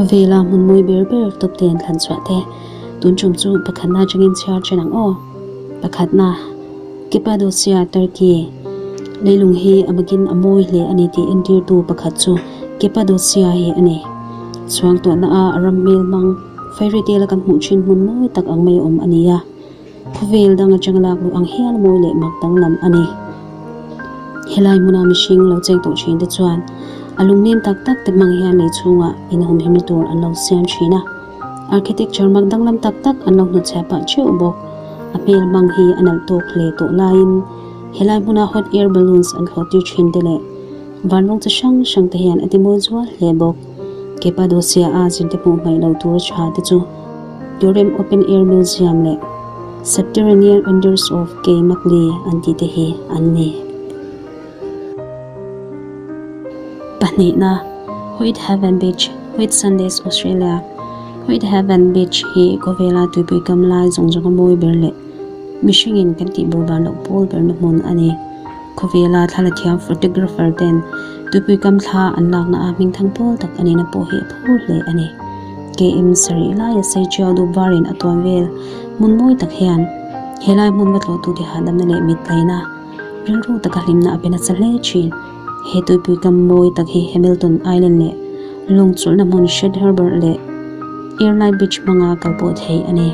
Khawvela hmun mawi ber ber top ten thlan chhuah te tun tum chu pakhatna atangin chhiar chen ang aw. Pakhatna, Cappadocia, Turkey. Leilung hi a makin a mawi hle a ni tih entirtu pakhat chu Cappadocia hi a ni. Chhuangtuahna a a ram hmel hmang fairy tale a kan hmuh thin hmun mawi tak ang mai awm a ni a. Khawvel dang atanga lak luh ang hial mawi leh mak danglam a ni. Helai hmuna mihring lo cheng tawh thin te chuan a lungnem tak tak te hmang hian lei chhungah inhumhimna tur an lo siam thin a. Architecture mak danglam tak tak an lo hnutchhiah pah theuh bawk. A hmel hmang hi a nalh tawk hle tawh laiin helai hmuna hot air balloons an thlawh tir thin te leh van rawng chi hrang hrang te hian a ti mawi zual hle bawk. Cappadocia a zinte hmuh hmaih lo tur a tha te chu Durham Open Air Museum leh Subterranean Wonders of Kaymakli an tih te hi an ni. Pahnihna, Whitehaven Beach, Whitsundays, Australia Whitehaven Beach hi khawvela tuipui kam lai zawng zawnga mawi ber leh mihringin kan tih burban loh pawl berna hmun a ni. Khawvela thla la thiam photographer ten tuipui kam thla an lakna a hmingthang pawl tak a nihna pawh hi a phu hle a ni. KM sarih laia sei chiau dup varin a tuam vel hmun mawi tak hian helai hmun va tlawhtute hahdamna leh mit tlaina rilru taka hlimna a pe nasa hle thin. He tuipui kam mawi tak hi Hamilton Island leh lawngchawlhna hmun Shedd Harbour leh Airline Beach hmanga kal pawh theih a ni.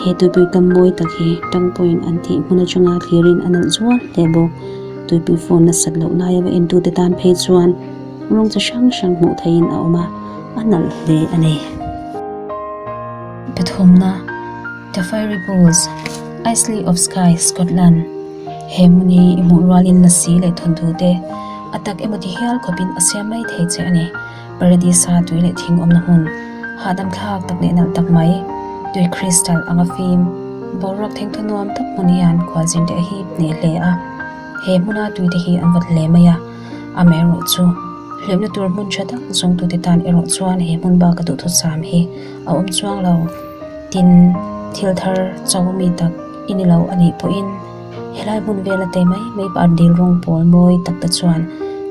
He tuipui kam mawi tak hi Tang Point an tih hmun atanga thlirin a nalh zual hle bawk. Tuipui phone nasat loh laia va entute tan phei chuan rawng chi hrang hrang hmuh theihin a awm a, a nalh hle a ni. Pathumna, The Fairy Pools, Islay of Skye, Scotland He hmun hi i hmuh rualin lasi leh thawnthu te a tak emaw ti hial khawpin a siam mai thei che a ni. Paradisa tui leh thing awmna hmun, hahdam thlak tak leh nalh tak mai, tui crystal anga fim, boruak thengthaw nuam tak hmun hian khualzin te a hip hneh hle a. He hmuna tui te hi an vat hle mai a, amaherawh chu hlimna tur hmun tha tak zawngtute tan erawh chuan he hmun bak a duhthusam hi a awm chuang lo. Tin, thil thar cho mi tak i ni lo a nih pawhin helai hmun vela tei mai mai pah dil rawng pawl mawi tak te chuan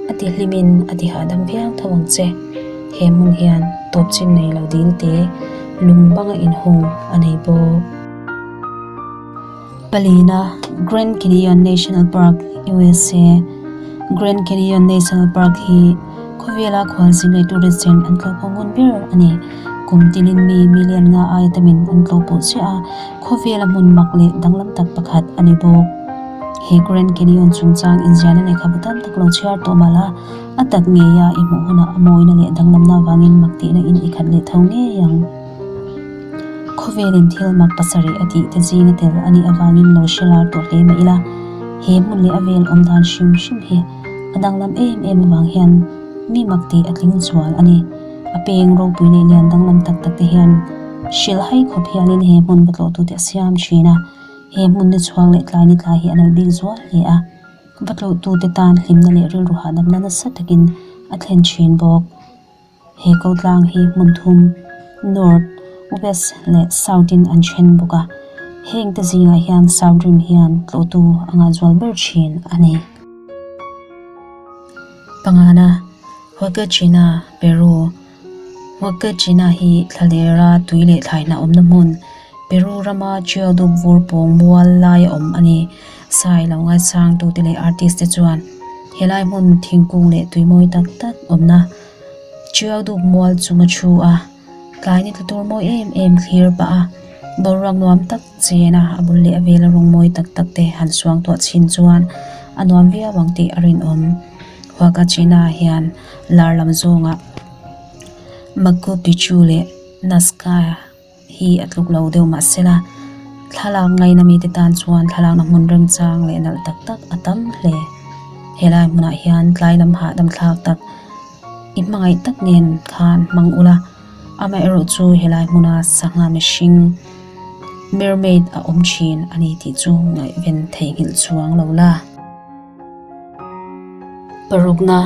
a ti hlimin a ti hahdam viau tho ang che. He hmun hian tawp chin nei lo dil te lung banga inhung a nei bawk. Palina, Grand Canyon National Park, USA, Grand Canyon National Park hi khawvela khualzin leh tourist chen an tlawh pawh ngun ber a ni. Kum tinin mi million nga aia tamin an tlawh pawh chiah a, khawvela hmun mak leh danglam tak pakhat a ni bawk. He Grand Canyon chungchang inziahna lehkhabu tam tak lo chhiar tawh mah la, a tak ngeia i hmuh hunah a mawina leh danglamna avangin mak tihna in i khat leh tho ngei ang. Khawvelin thil mak pasarih a tih te zinga tel a nih avangin lo hre lar tawh hle mah ila, he hmun leh a vel awm dan hrim hrim hi a danglam em em avang hian mi mak tih a tling zual a ni. A peng ropui leh lian danglam tak tak te hian hrilh hai khawp hialin he hmun va tlawhtute a siam thin a, he hmun ni chhuak leh tlai ni tlai hi a nalh bik zual hle a, va tlawhtute tan hlimna leh rilru hahdamna nasa takin a thlen thin bawk. He ko tlang hi hmun thum, North, West leh South in an then bawk a, heng te zingah hian South Rim hian tlawhtu a ngahzual ber thin a ni. Pangana, Huacachina, Peru Huacachina hi thlalera tui leh thlai hnah awmna hmun, Peru rama Chiadup vur pawng mual lai a awm a ni. Sai lo ngaisangtute leh artist te chuan helai hmun thingkung leh tui mawi tak tak awmna Chiau dup mual chung a thu a, tlai ni tla tur mawi em em thlir pah a, boruak nuam tak chen a a bul leh a vela rawng mawi tak tak te han suang tuah chhin chuan a nuam viau ang tih a rinawm. Huacachina hian lar lam zawngah Machu Picchu leh Nazca hi a tluk lo deuh mahsela thlalak ngaina mite tan chuan thlalakna hmun remchang leh nalh tak tak a tam hle. Helai hmunah hian tlai lam hahdam thlak tak i hmangaih tak nen khan hmang ula, amaherawh chu helai hmuna sangha mihring mermaid a awm thin a ni tih chu ngaihven theihnghilh chuang lo la. Parukna,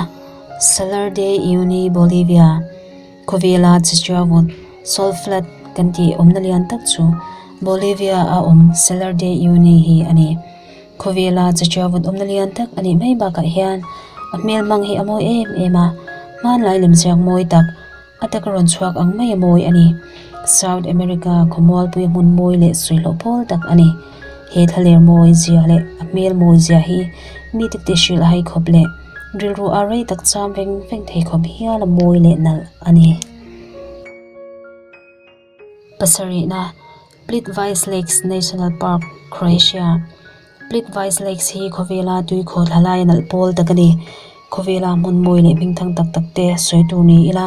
Salar de Uyuni, Bolivia. Khawvela Chichiavut, Salt Flat, kan tih awmna lian tak chu Bolivia a awm Salar de Uyuni hi a ni. Khawvela Chichiavut awmna lian tak a nih mai bakah hian a hmelhmang hi a mawi em em a, hmanlai lemziak mawi tak. A taka rawn chhuak ang mai a mawi a ni. South America khawmualpui hmun mawi leh suihloh pawl tak a ni. He thlaler mawi zia leh a hmel mawi zia hi mi te te hrilh hai khawp leh rilru a rei tak cham veng veng thei khawp hial a mawi leh nalh a ni. Pasarihna, Plitvice Lakes National Park, Croatia. Plitvice Lakes hi khawvela tui khaw thla laia nalh pawl tak a ni. Khawvela hmun mawi leh hmingthang tak tak te sawi tur ni ila.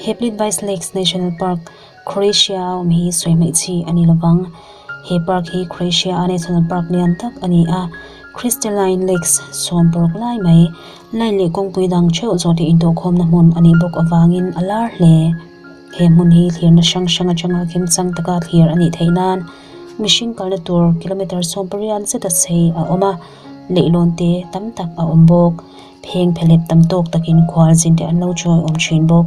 He Plitvice Lakes National Park, Croatia a awm hi sawi hmaih chi a ni lovang. He park hi Croatia a national park lian tak a ni a, Crystalline Lakes sawmparuk lai mai, line leh kawngpui dang theuh zawh te intawhkhawmna hmun a nih bawk avangin a lar hle. He hmun hi thlirna hrang hrang atanga kimchang taka thlir a nih theih nan mihring kalna tur kilometre sawmpariat zeta sei a awm a, leihlawn te tam tak a awm bawk. Pheng phelep tam tawk takin khual zin te an lo chawi awm thin bawk.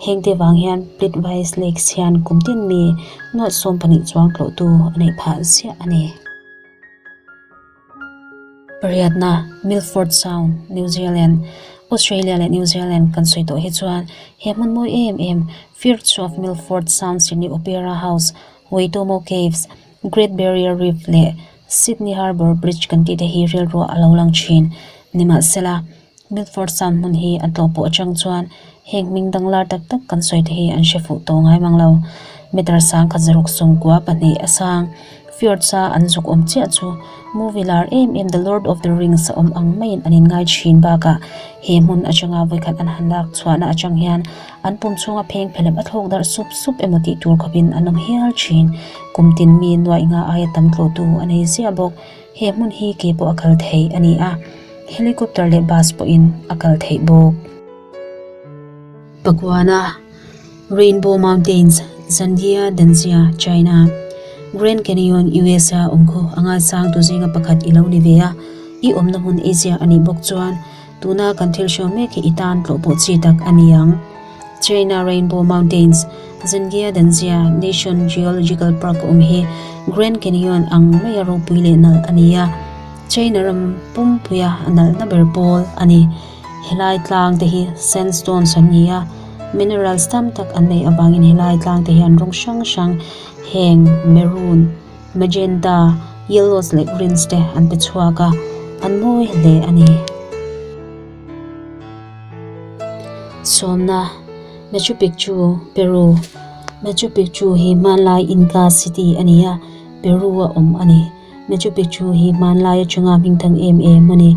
Heng te vang hian Plitvice Lakes hian kum tin mi nuaih 12 chuang tlawhtu a neih phah ziah a ni. Pariatna, Milford Sound, New Zealand, Australia leh New Zealand kan sawi tawh hi chuan he hmun mawi em em Firth of Milford Sound Sydney Opera House, Waitomo Caves, Great Barrier Reef leh Sydney Harbour Bridge kan tih te hi rilruah a lo lang thin. Nimahsela, Milford Sound hmun hi a tlawh pawh atang chuan heng hming danglar tak tak kan sawi te hi an hre fuh tawh ngai mang lo. Meter sang khat zaruk sawmkua pahnih a sang fjords a an zuk awm chiah chu movie lar em em The Lord of the Rings a awm ang maiin an inngai thin bakah he hmun atanga vawikhat an han lak chhuahna atang hian an pum chhunga pheng phelep a thlawk darh sup sup emaw tih tur khawpin an awm hial thin. Kum tin mi nuaih nga aia tam tlawhtu a nei ziah bawk. He hmun hi ke pawh a kal thei a ni a, helicopter leh bus pawhin a kal theih bawk. Pakuana, Rainbow Mountains, Zhangia Danxia, China, Grand Canyon, USA awm khu a ngaisang tu zinga pakhat i lo ni ve a, i awmna hmun Asia a nih bawk chuan Tuna kan thil hriau mek hi i tan tlawh pawh chi tak a ni ang. China Rainbow Mountains, Zhengia Danxia Nation Geological Park a awm hi Grand Canyon ang maia ropui leh nalh a ni a, China ram pumpuia a nalhna ber pawl a ni. Helai tlang te hi sandstones an ni a, minerals tam tak an neih avangin helai tlang te hian rawng hrang hrang heng maroon, Magenta, yellows leh greens te an pe chhuak a, an mawi hle a ni. Sawmna, Machu Picchu, Peru Machu Picchu hi hmanlai Inca city a ni a, Peru a awm a ni. Machu Picchu hi hmanlai atanga hmingthang em em a ni.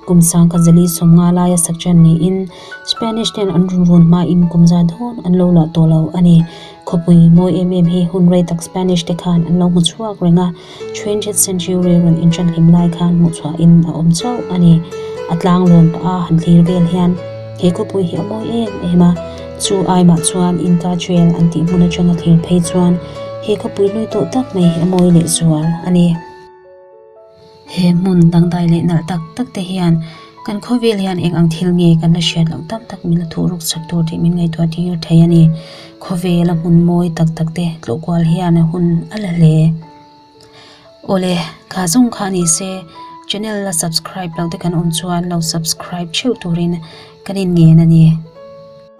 Kum sangkha zali sawmnga laia sak ṭan niin Spanish ten an rawn run hmain kum za dawn an lo luah tawh lo a ni. Khawpui mawi em em hi hun rei tak Spanish te khan an lo hmu chhuak reng a, twentieth century rawn inṭan hlim lai khan hmuh chhuahin a awm chauh a ni. A tlang lawn pah a han thlir vel hian he khawpui hi a mawi em em a, chu aimah chuan Inca Trail an tih hmun aṭanga thlir phei chuan he khawpui hlui tawh tak mai hi a mawi lehzual a ni. He hmun dangdai leh nalh tak tak te hian kan khawvel hian eng ang thil nge kan la hriat loh tam tak min la thuh ruk chak tur tih min ngaihtuah tir thei a ni. Khawvela hmun mawi tak tak te tlawh kual hian a hun a la hle. Awle, kha zawng kha ni se channel la subscribe loh te kan awm chuan lo subscribe theuh turin kan inngen a ni.